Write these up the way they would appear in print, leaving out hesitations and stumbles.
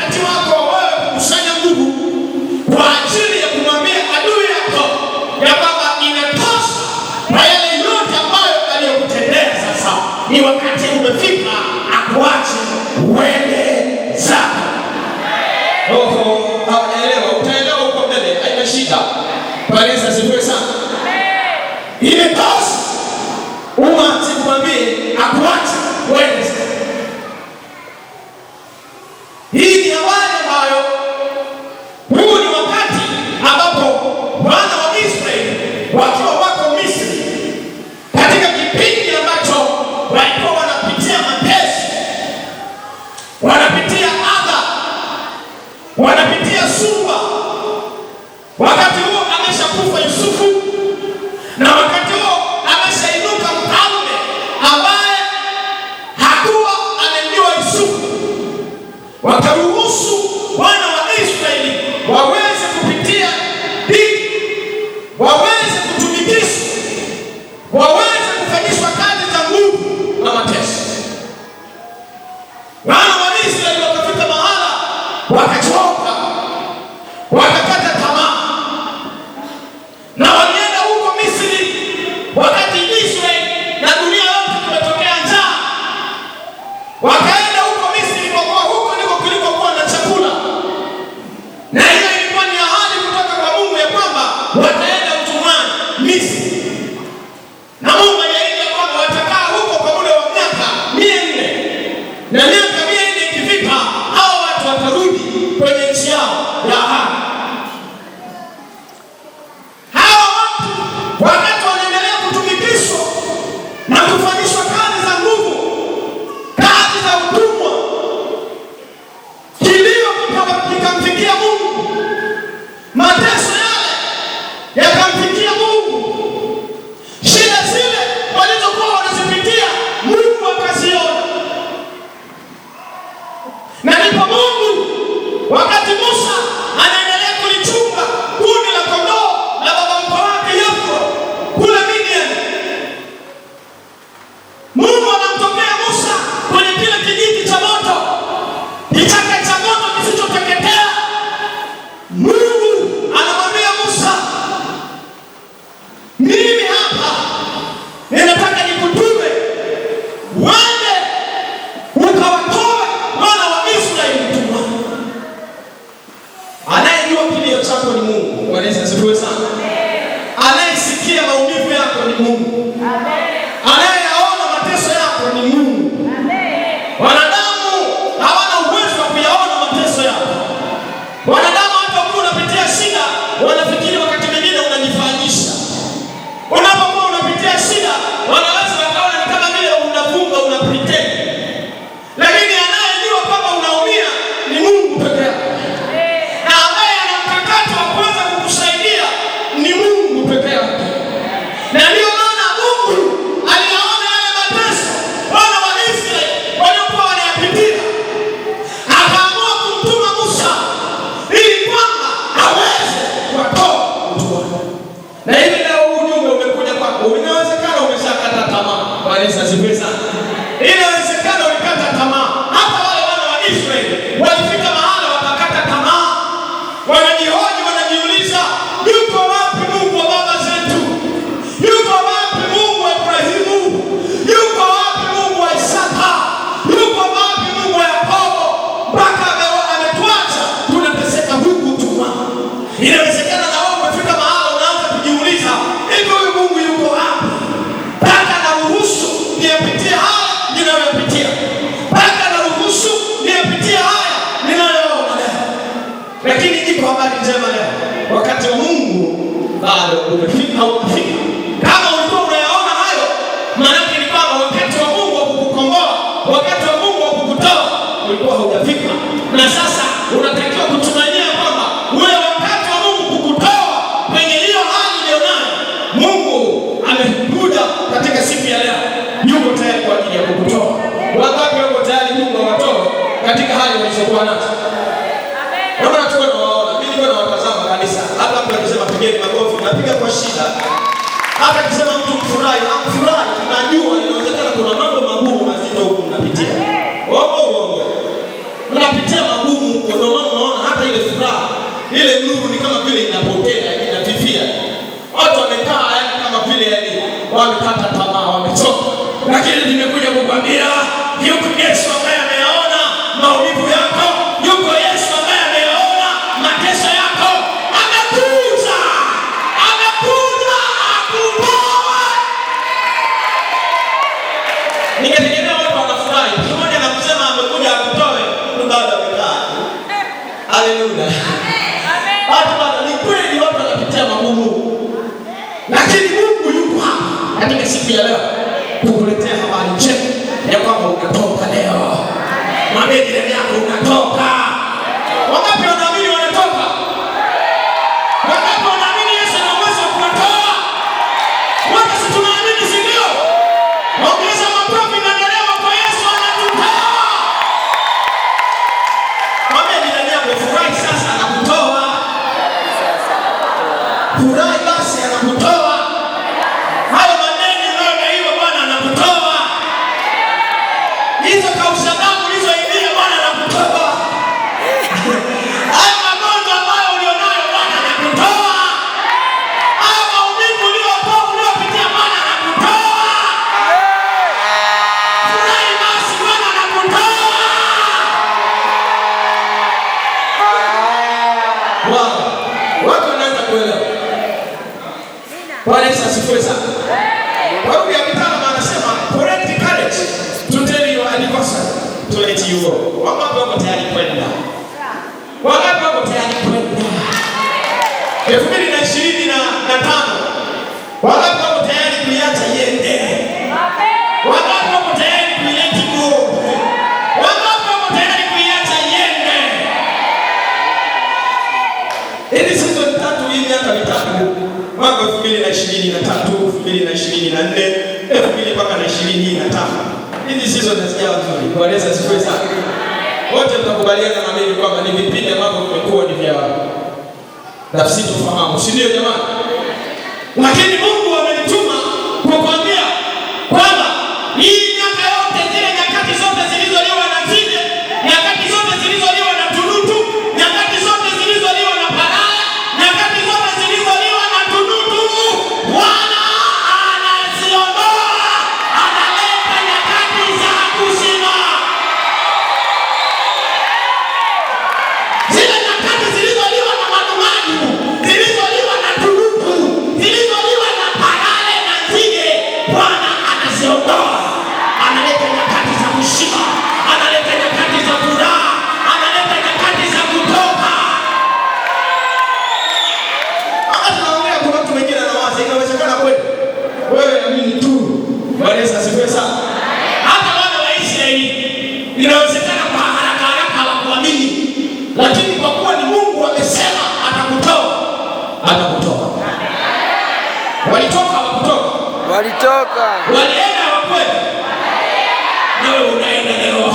wakati wako wa wewe kukusanya nguvu kwa ajili ya kumwambia adui yako ya kwamba inatosha kwa yale yote ambayo aliyokutendea. Sasa ni wakati umefika akuache uende zako. Oho, hawajaelewa. Utaelewa huko mbele, haina shida. Bwana Yesu asifiwe sana. Imetosha umati kumwambie akuache uende zako. Hii ni habari ambayo, huu ni wakati ambapo wana wa Israeli wakiwa wako Misri, katika kipindi ambacho walikuwa wanapitia mateso, wanapitia adha, wanapitia sumba. Wakati huo ameshakufa Yusufu, na wakati huo ameshainuka mfalme ambaye hakuwa amemjua Yusufu. Wakaruhusu wana wa Israeli waweze kupitia dhiki, waweze kutumikishwa, waweze kufanyishwa kazi za nguvu na mateso. Wana wa Israeli wakafika mahala wakachoka, wakakata tamaa, na walienda huko Misri wakati Israeli na dunia yote kumetokea njaa. Wakaenda huko Misri kwa kuwa huko ndiko kulikokuwa na chakula, na hiyo ilikuwa ni ahadi kutoka kwa Mungu ya kwamba wataenda utumwani Misri, na Mungu aliahidi ya kwamba watakaa huko kwa muda wa miaka 400, na miaka 400 ikifika, hao watu watarudi kwenye nchi yao ya ahadi. Hawa watu wakati wanaendelea kutumikishwa na kufanyishwa kazi za nguvu, kazi za utumwa, kilio kikamfikia Mungu, mateso yale yakamfikia Mungu, shida zile walizokuwa wanazipitia Mungu akaziona, na ndipo Mungu wakati Musa anaendelea kulichunga kundi la kondoo la baba mkwe wake Yethro kule Midian, Mungu anamtokea Musa kwenye kile kijiti cha moto, kichaka cha moto kisichoteketea. Mungu anamwambia Musa, mimi hapa ninataka nikutume uende ukawatoe wana wa Israeli utumwani. Anayejua kilio chako ni Mungu. Bwana Yesu asifiwe sana. Anayesikia maumivu yako ni Mungu. Anayeyaona mateso yako ni Mungu. Wanadamu hawana uwezo wa kuyaona mateso yako. Wanadamu hata ukiwa unapitia shida, wanafikiri wakati mwingine unajifanyisha. Unapokuwa unapitia shida, wanaweza wakaona ni kama vile unafunga, una pretend. Lakini anayejua kwamba unaumia ni Mungu peke yake, na ambaye ana mkakati wa kuweza kukusaidia ni Mungu peke yake. Na ndiyo maana Mungu aliyaona yale mateso wana wa Israeli waliokuwa wanayapitia, akaamua kumtuma Musa ili kwamba aweze kuwatoa utumwani. Na hivi leo huu ujumbe umekuja kwako, inawezekana umeshakata tamaa. Bwana Yesu asifiwe sana. Inawezekana ulikata tamaa. Hata wale wana wa Israeli walifika mahala wakakata tamaa, wanajihoji, wanajiuliza, yuko wapi Mungu wa baba zetu? Yuko wapi Mungu wa Ibrahimu? Yuko wapi Mungu wa Isaka? Yuko wapi Mungu wa Yakobo? Mpaka ametuacha tunateseka huku utumwani. Inawezekana na wewe umefika mahala unaanza kujiuliza, hivi huyu Mungu yuko wapi? Mpaka naruhusu niyapitie haya ninayoyapitia, mpaka naruhusu niyapitie haya ninayoona leo. Lakini iko habari njema leo, wakati wa Mungu bado umefika, haujafika. Kama ulikuwa unayaona hayo, maanake ni kwamba wakati wa Mungu wa kukukomboa, wakati wa Mungu wa kukutoa ulikuwa haujafika, na sasa unatakiwa kutumainia kwamba ule wakati wa Mungu kukutoa kwenye hiyo hali ulionayo, Mungu amekuja katika siku ya leo, yuko tayari kwa ajili ya kukutoa. Wangapi wako tayari Mungu awatoe katika hali walizokuwa nazo? Naona tuko nawaona, mimi niko nawatazama kanisa. Hata mtu akisema pigeni makofi, napiga kwa shida. Hata akisema mtu mfurahi, amfurahi, tunajua inawezekana kuna mambo magumu mazito huku mnapitia. Uongo uongo. Mnapitia magumu huko. Haleluya. Watu bado ni kweli watu wanapitia magumu. Lakini Mungu yuko hapa katika siku ya leo kukuletea habari njema ya kwamba unatoka leo. Mwambie jirani yako unatoka. Wangapi wanaamini wanatoka? Wangapi wanaamini Yesu ana uwezo wa kuwatoa? Wote si tunaamini, si ndio? Ongeza makofi na nderemo kwa Yesu anatutoa. Mwambie jirani yako furahi sasa anakutoa. Furahi basi anakutoa. Hayo maneno unayodaiwa Bwana anakutoa. Hizo kausha damu ulizoibia Bwana anakutoa. Hayo magonjwa ambayo ulionayo Bwana anakutoa. Hayo maumivu uliotoa uliopitia Bwana anakutoa. Furahi basi Bwana anakutoa. Wow. Watu wanaanza kuelewa. Bwana Yesu asifiwe sana. Kwa lugha ya kitaalamu anasema collect courage to tell your adversary to let you go. Wangapi wako tayari kwenda? Wangapi wako tayari kwenda? 2025. Wangapi wako tayari kuiacha iende? Wangapi wako tayari kuilet go? Wangapi wako tayari kuiacha iende? Hizi season tatu, hii miaka mitatu, mwaka 2023, 2024, 2000 mpaka na 25. Hizi season hazijawa nzuri. Bwana Yesu asifiwe sana. Wote mtakubaliana na mimi kwamba ni vipindi ambavyo vimekuwa ni vya nafsi tufahamu, si ndio jamani? Lakini Mungu amenituma kukwambia kwamba hii miaka yote, zile nyakati zote zilizoliwa na nzige, nyakati zote zilizoliwa na tunutu, nyakati zote zilizoliwa na parara, nyakati zote zilizoliwa na tunutu, Bwana anaziondoa, analeta nyakati za kushiba. Zile nyakati zilizoliwa na madumadu, zilizoliwa na tunutu, zilizoliwa na parare na nzige, Bwana anaziondoa. Analeta nyakati za kushiba, analeta nyakati za furaha, analeta nyakati za kutoka. Wakati tunaongea kuna mtu mwingine anawaza, inawezekana kweli wewe na mimi tu. Bwana Yesu asifiwe sana. Hata wana wa Israeli inawezekana kwa haraka haraka hawakuamini, lakini kwa kuwa ni Mungu amesema atakutoa, atakutoa. Walitoka hawakutoka? Walitoka. Walienda hawakwenda? Na wewe unaenda leo.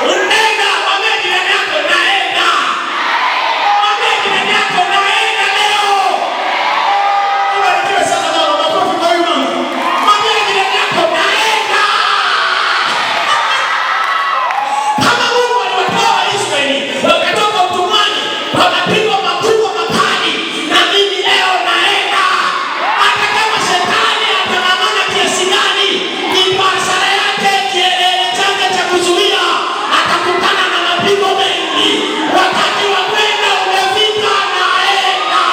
Unaenda, mwambie jirani yako naenda. Mwambie jirani yako naenda leo. Ubarikiwe sana mama, makofi kwa huyu mama. Mwambie jirani yako naenda. Kama Mungu aliwatoa Waisraeli wakatoka utumwani kwa mapigo makubwa makali, na mimi leo naenda. Hata kama shetani atang'ang'ana kiasi gani, ni hasara yake, kielele chake cha kuzuia, atakutana na mapigo mengi. Wakati wa kwenda umefika, naenda.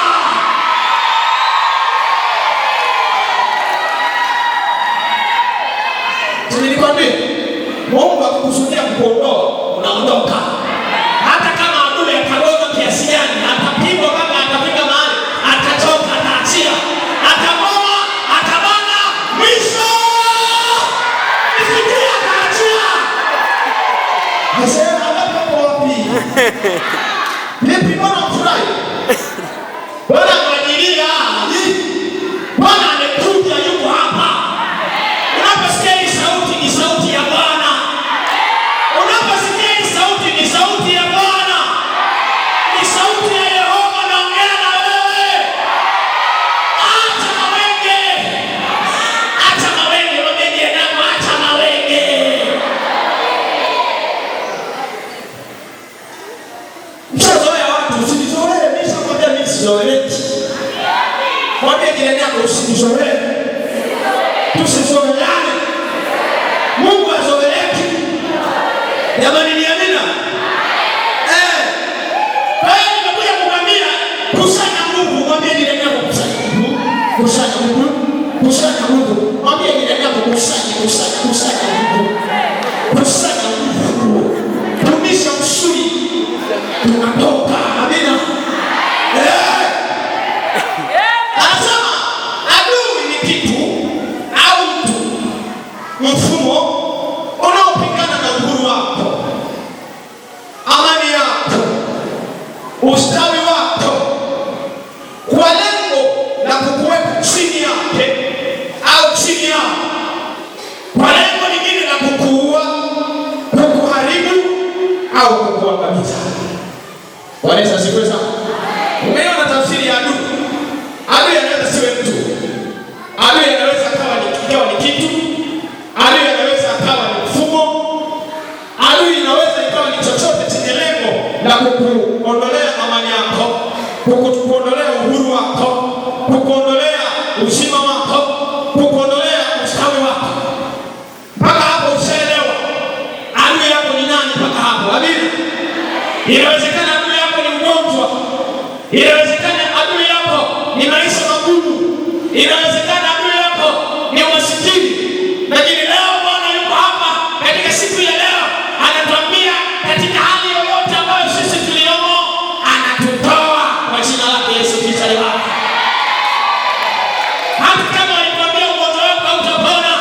Si nilikwambia Mungu akikusudia kukuondoa, unaondoka. Hata kama adui atagonga kiasi gani, atapigwa mpaka atafika mahali, atachoka, ataachia, atang'oa, atabana, mwisho ifikie ataachia. Nasema wangapi wako wapi? Vipi, mbona mfurahi? Bwana ameajilia. Bwana amekuja, yuko hapa. Unaposikia hii sauti ni sauti ya Bwana. Unaposikia hii sauti ni sauti ya Bwana. Ni sauti ya Yehova naongea na wewe. Acha mawenge. Acha mawenge, mwambie jirani yako acha mawenge. Mshazoea watu, usinizoee. Mimi nishakwambia mimi sizoeleki. Mwambie jirani yako usinizoee. Tusizoeane. Mungu hazoeleki. Jamani ni amina. Kwa hiyo nimekuja kukwambia kusanya nguvu, mwambie jirani yako kusanya nguvu, kusanya nguvu, kusanya nguvu. Mwambie jirani yako kusanya, kusanya, kusanya nguvu. Kusanya nguvu. ustawi wako kwa lengo la kukuweka chini yake au chini yao, kwa lengo lingine la kukuua, kukuharibu au kukuangamiza. Bwana Yesu asifiwe sana. Umeona tafsiri ya adui? Adui anaweza siwe mtu, adui anaweza ikawa ni kitu, adui anaweza akawa ni mfumo, adui inaweza ikawa ni chochote chenye lengo la kukuondolea amani yako, kukuondolea uhuru wako, kukuondolea uzima wako, kukuondolea ustawi wako. Mpaka hapo ushaelewa adui yako ni nani? Mpaka hapo, amina. Inawezekana adui yako ni ugonjwa, inawezekana adui yako ni maisha magumu, inawezekana adui yako ni umasikini, lakini leo Bwana yuko hapa katika siku ya leo, anatuambia katika hali yoyote ambayo sisi tuliomo, anatutoa kwa jina lake Yesu Kristo aliye hai. Hata kama walikwambia ugonjwa wako hautapona,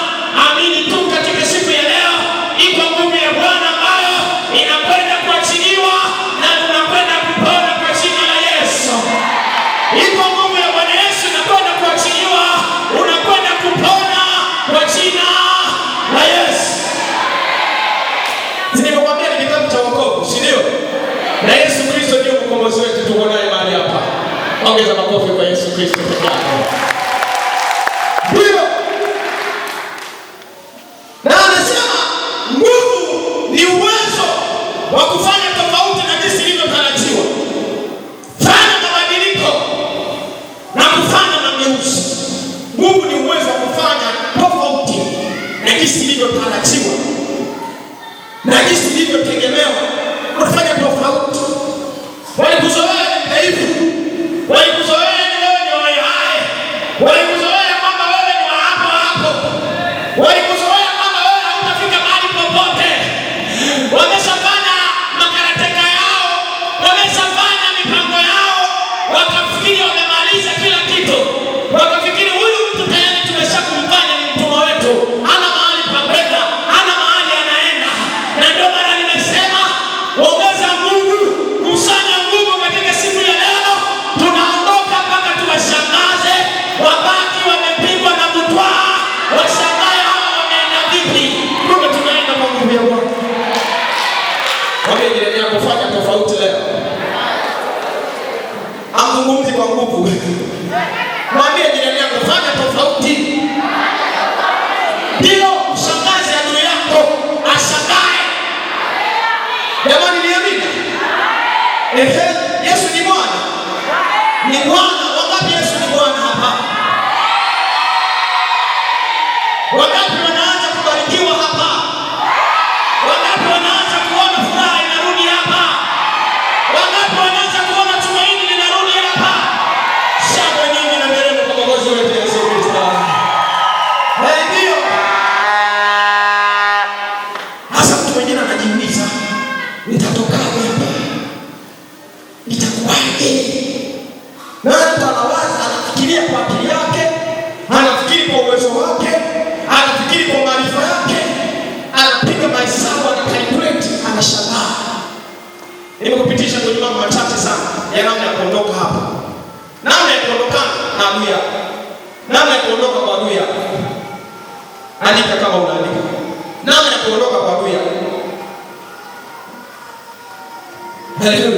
amini tu katika siku ya leo iko nguvu ya Bwana ambayo inakwenda kuachiliwa na tunakwenda kupona kwa jina la Yesu. Iko nguvu ya Bwana Yesu inakwenda kuachiliwa, unakwenda kupona kwa jina la Yesu. Nilikwambia ni kitabu cha wokovu, si ndio? Na Yesu Kristo ndio mkombozi wetu, tuko naye mahali hapa. Ongeza makofi kwa Yesu Kristo peke yake. Ndio. Na anasema nguvu ni uwezo wa kufanya tofauti na jinsi ilivyotarajiwa. Fanya mabadiliko na kufanya mageuzi. Nguvu ni uwezo wa kufanya tofauti na jinsi ilivyotarajiwa na jinsi ilivyotegemewa. Unafanya tofauti. Walikuzoea ni dhaifu, walikuzoea ni wewe ni wa hai, walikuzoea kwamba wewe ni wa hapo hapo, walikuzoea kwamba wewe hautafika mahali popote. Wameshafanya makarateka yao, wameshafanya mipango yao, wakafikiri wamemaliza kila kitu, wakafikiri huyu mtu tayari tumeshakumfanya ni mtumwa wetu, hana mahali pa kwenda, hana mahali anaenda. Na ndio maana nimesema ongeza nguvu, kusanya nguvu katika siku ya leo. Tunaondoka mpaka tuwashangaze, wabaki wamepigwa na butwaa, washangae hawa wameenda vipi? Kumbe tunaenda kwa nguvu ya Bwana. Mwambie jirani yako, fanya tofauti leo. Amzungumzi kwa nguvu. Mwambie jirani yako, fanya tofauti. Ndio mshangaze adui yako, ashangae. Jamani, ni amina. Ehe, Yesu ni Bwana. Ni Bwana. Wangapi Yesu ni Bwana hapa? Wangapi wanaanza kubarikiwa hapa? Wangapi wanaanza kuona furaha inarudi hapa? Wangapi wanaanza kuona tumaini linarudi hapa? Shangwe nyingi na nderemo kwa Mwokozi wetu Yesu Kristo. Eh, ndio. Hasa mtu mwingine anajiuliza, nitatokaje hapa? Itakuwaje? Na mtu anawaza, anafikiria kwa akili yake, anafikiri kwa uwezo wake, anafikiri kwa maarifa yake, anapiga mahesabu, ana calculate, anashangaa. Nimekupitisha kwenye mambo machache sana ya namna ya kuondoka hapa, namna ya kuondokana na adui yako, namna ya kuondoka kwa adui yako. Andika kama unaandika, namna ya kuondoka kwa adui yako. Haleluya.